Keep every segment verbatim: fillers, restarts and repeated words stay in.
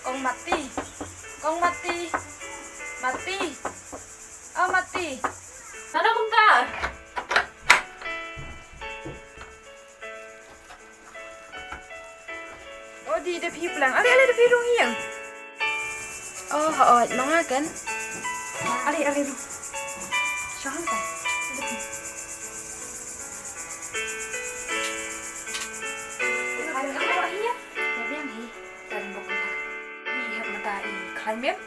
Kong Mati. Kong Mati. Mati. Oh, Mati. Mano kumta? Oh, dei da phi palang. Ale, ale, da phi rung hi ïa. Oh, hooid, ma nga kan. Ale, ale, rung. Shong hangta. Da phi. Ïa biang hi. Tang bok kumta. I hep mynta i khlaiñ biang.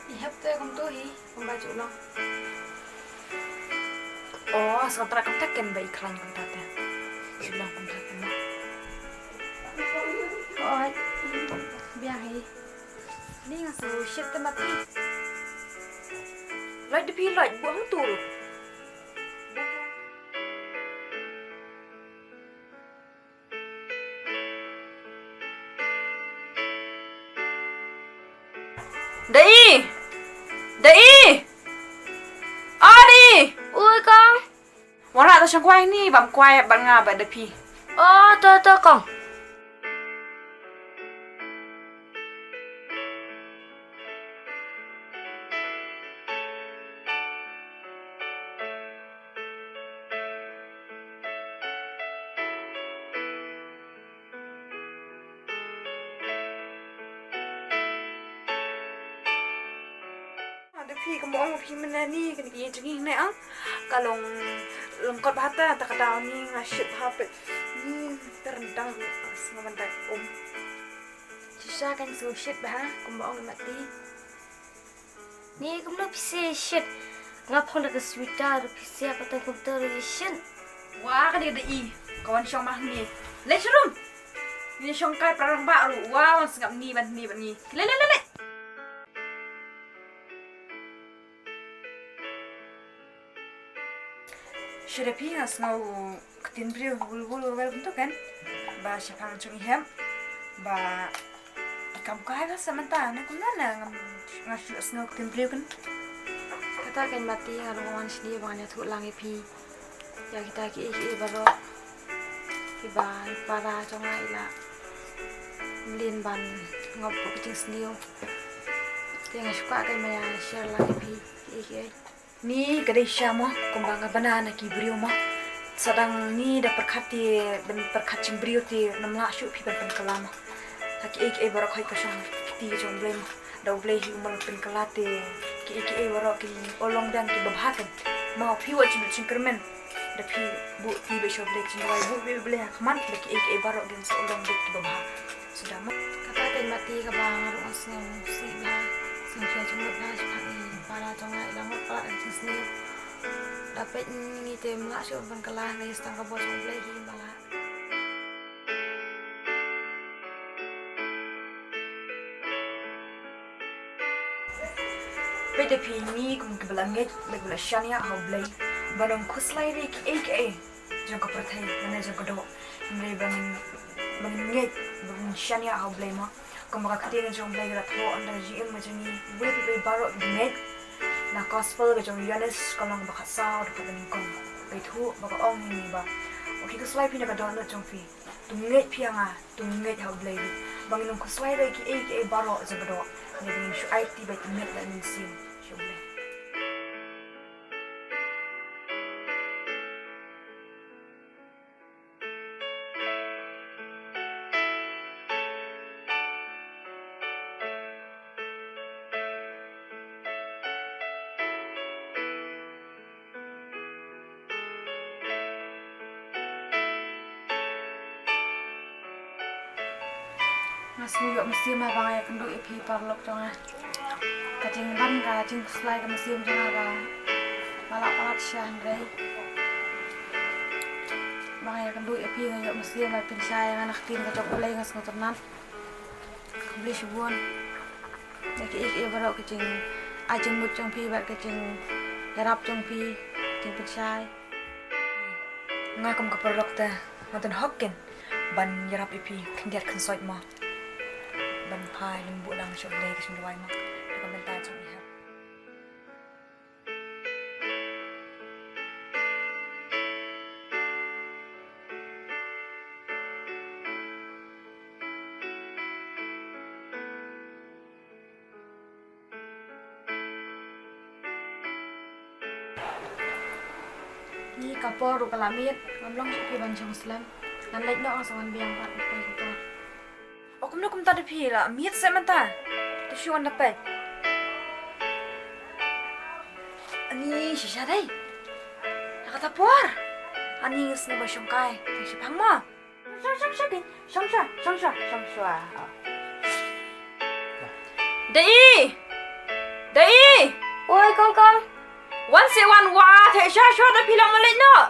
I hep te kumto hi. Kumba ju long. Oh, sa tra kumta ken ba i khlaiñ kumta te. Ju long kumta te ma. Oi. Biang hi. Ni nga sa shit te Mati. Lloyd, da phi Lloyd, buh hangtu. Dei! Dei! O Dei! Ui kong. Wan rah to shong kwai ni, bam kwai bad nga bad da phi. O, to to kong. Da phi, kumba ong phi mynne ni, kane ka ïing jong ngi ne ang. Ka long lyngkot bha ta, ta ka daw ni nga shit bha peit. Ni ta ryndang ruh, nga ban dai um. Shisha kan sngew shit bha, kumba ong i Mati. Ni kumno phi sa shit? Nga phong da ka sweater, phi sa pateng kumta ruh shit. Wa, ka dei ka dei i. Ka wan shong ma ngi. Leit sha room. Ni shong kai pra rangbah ruh. Wa, wan sngap ni ban ni ban ni. Leit, leit, leit, leit. Sha da phi nga sngew ktien briew wul wul wel kumto kan. Ba shaphang jong i hep. Ba kam kai ba sa mynta na kumno na ngam nga shu sngew ktien briew kan. Kata kan Mati nga ruh nga wan shane ba ngan ïathuh lang ïa phi. Ïa kita kiei kiei baroh. Kiba i para jong nga i la mlien ban ngop ka jingsniew. Te nga shu kwah kan ba ïa share lang ïa phi kiei kiei. Ni ka dei sha mo, kumba nga bna na ki briew mo. Sa dang ni da pyrkhat te, ban pyrkhat jingbriew te, ngam lah shuh phi ban pynkylla mo. Ha kiei kiei baroh hoi ka shong kti ka jong U Blei mo. Da U Blei hi u mal pynkylla te, kiei kiei baroh kin ïoh long dang kiba bha kan. Mo phi wat jingmut jingkyrmen. Da phi buh ti beit sha U Blei, ka jingduwai buh beit U Blei ha khmat, da kiei kiei baroh kin sa ïoh long beit kiba bha. Suda mo. Kata kan Mati kaba nga ruh nga sngew sih bha, sngew sih jingmut bha shaphang i para jong nga i la ngop palat ka jingsniew. Da peit ngi te ym lah shuh ban kylla, hynrei tang ka bor jong U Blei hi ba lah. Peit da phi, ngi kum kiba la ngeit, kiba la shaniah ha U Blei, ba ngin khuslai ïa kiei kiei jong ka pyrthei lane jong ka doh. Hynrei ba ngin, ba ngin ngeit, ba ngin shaniah ha U Blei mo. Kumba ka ktien jong U Blei ka la thoh ha ka jingim ka jong ngi, kiwei kiwei baroh kiba ngeit. Na gospel ka jong u Ïoannis ka lynnong ba khatsaw dkhot ba nyngkong. Ka ïathuh ba ka ong ïa ngi ba, wat phi khuslai phi na ka dohnud jong phi. To ngeit phi ïa nga, to ngeit ha U Blei ruh. Ba ngin ym khuslai ruh ïa kiei kiei baroh jong ka doh. Hynrei ba ngin shu aiti beit met bad mynsiem sha U Blei. Nga sngew ïoh mynsiem haba nga ïakynduh ïa phi paralok jong nga. Ka jingban ka jingkhuslai ka mynsiem jong nga ka ba lah palat sha hynrei ba nga ïakynduh ïa phi nga ïoh mynsiem ba pynshai ïa nga na ka ktien ka jong U Blei nga sngewtynnat. Khublei shibun. Ïa kiei kiei baroh ka jingai jingmut jong phi bad ka jingïarap jong phi, jingpynshai. Nga kum ka paralok te nga don hok kin ban ïarap ïa phi khyndiat khynsoit mo. Ban phai ban buh lang sha U Blei ka jingduwai mo. Ka bynta jong i hep. Ni ka por ruh ka la miet, ngam long shuh phi ban shong slem. Ngan leit noh, nga sa wan biang pat, poi ka por. O kumno kumta da phi la miet seh mynta? To shu wan da peit. Ani shisha dei. Ha kata por. Ani ngi sngewbha shong kai. Tang shipang mo. Shong, shong, shong, shong, shong, shong, shong, shong, shong. Dei! Dei! Oi, Kong Kong. Wan seh wan, wa, te sha sha da phi la ma leit noh.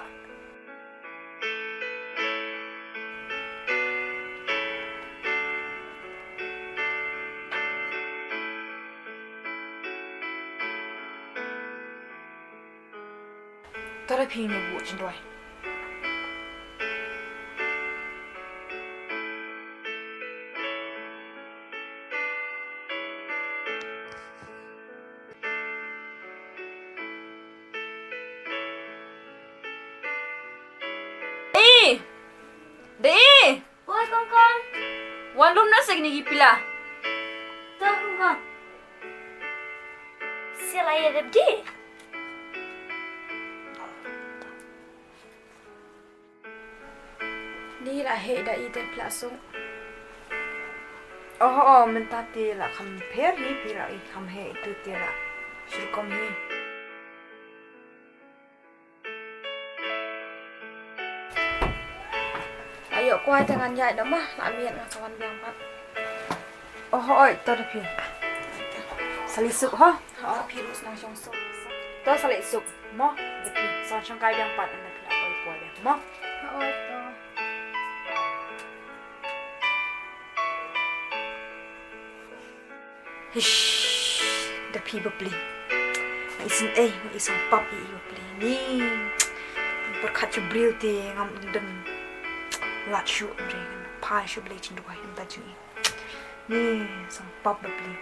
Tara phi ne bu chin doi. Dei! Dei! Oi, Kong Kong. Wan lum na sek ni ki pila. To, Kong Kong. Sila ya dep di. Ni la heh da i te pla sung. Oh, oh, mynta te la kham pher hi, phi la i kham heh itu te la. Shur kom hi. Ayo, kwai te ngan ïaid da ma, la miet ngan sa wan biang pat. Oh, oi, to da phi. Sa leit suk, ho? Ha, phi ruh sa nang shong suk. To sa leit suk, mo? Da phi, sa wan shong kai biang pat, da phi la poi poi biang, mo? Ha, oi, to. Hish, da phi bapli. Nga isynei, nga isynei pap ïa i bapli. Ni, pyrkhat shu briew te ngam dang lad shuh, mre ngan phai shuh Blei chin duwai ngan ta jing i. Ni, isynei pap bapli.